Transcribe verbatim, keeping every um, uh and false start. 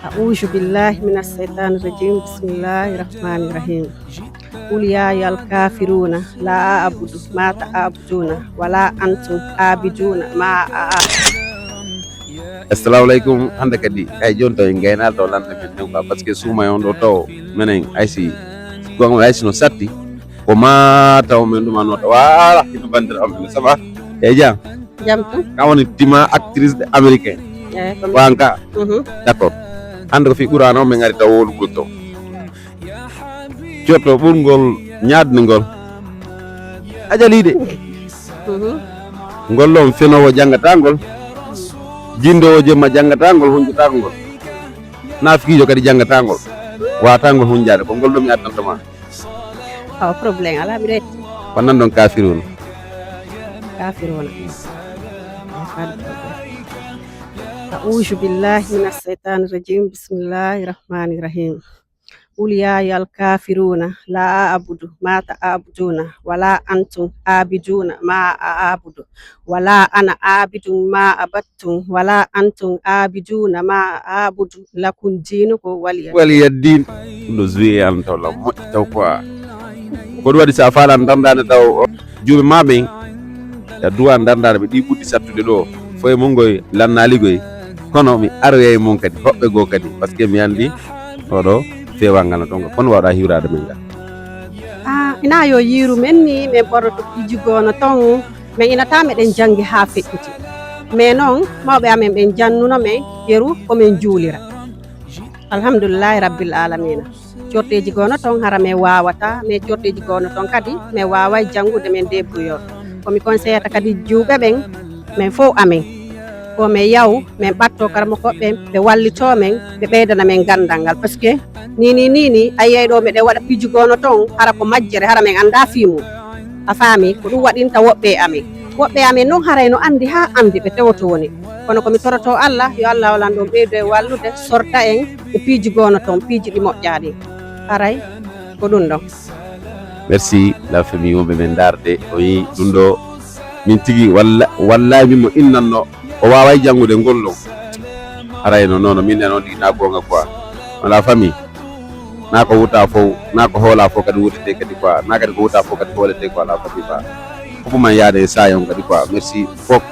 أعوذ بالله من الشيطان الرجيم. بسم الله الرحمن الرحيم. قل يا أيها الكافرون لا أعبد ما تعبدون ولا أنتم عابدون ما أعبد. Assalamu aleykum. Hannde kadi ay joni taw en gaynaali taw lande men ɗen quoi, parce que suuma e on ɗo taw menen aysi gonga aysi no satti ko ma taw men ɗuma no taw wala hino bandira on men saba e jam. Jam tu. Kan woni tima actrice de américain. Eh, comme Wanka. Mhm. D'accord. Hannde ko fi qur'ana on men ngari taw wolugol taw cotto ɓurngol ñaadnigol a jaliide. Mhm. Ngol ɗon fenowo janngatangol, jindowo jemma janngatangol, hunjatangol, nafikijo kadi janngatangol, watangol hunjaade ko ngol ɗo mi addanta ma. Awa, problème ala, mi retti. Ko nan ɗon kafirun. Kafiruna. أعوذ بالله من الشيطان الرجيم. بسم الله الرحمن الرحيم. قل يا أيها الكافرون لا أعبد ما تعبدون ولا أنتم عابدون ما أعبد ولا أنا عابد ما عبدتم ولا أنتم عابدون ما أعبد لكم دينكم ولي دين. Wali yaddin. Ɗum ɗo zuwi an taw lam moƴƴi taw quoi. Ko ɗum waɗi so a faalan darndaande taw juuɓe ma ɓen ya duwa darndaande ɓe ɗi ɓuɗɗi sattude ɗo foye mun ngoy lannaligoy. Kono mi aroyay mon kadi hoɓɓe goo kadi, parce que mi anndi oɗo feewal ngal no ɗon kono waɗa hiwraade men ngal. Ah, ina yo yiiru men ni, men ɓornoto piiji goo no ton. Men inata meɗen janngi haa feƴƴiti. Mais non, mawɓe amen ɓen jannuno men yeru ko men juulira. Alhamdulillahi rabbil alamina. Corteeji goo no ton hara men waawata, mais corteeji goo no ton kadi men waaway janngude men débrouillor. Ko mi conseillata kadi juuɓe ɓen, men fow amen. Ko men yaw, men ɓatto karamokooɓe ɓen, ɓe wallitoo men, ɓe ɓeydana men ganndal ngal. Parce que ni ni ni ni a yiyay ɗo meɗen waɗa piiji goo no ton, hara ko majjere, hara men annda fii mum. A faami? Ko ɗum waɗinta woɓɓe e amen. Woɓɓe e amen non haray no anndi haa anndi ɓe tewoto woni. Kono ko mi toroto Allah, yo Allah walan ɗon ɓeydo e wallude, sorta en e piiji goo no ton, piiji ɗi moƴƴaa ɗin. Haray ko ɗum ɗon. Merci la famille wonɓe men ndaarde o yi ɗum ɗo min tigi walla wallay min mo innanno o waaway janngude ngol ɗon. Haray no nono min neno ndi na goonga quoi. Wala famille na ko wuta fof na ko hoola fof kadi wutete kadi quoi na kadi ko wuta fof kadi hoolete quoi la famille ba. Fof man yaade e sayon kadi quoi. Merci fof.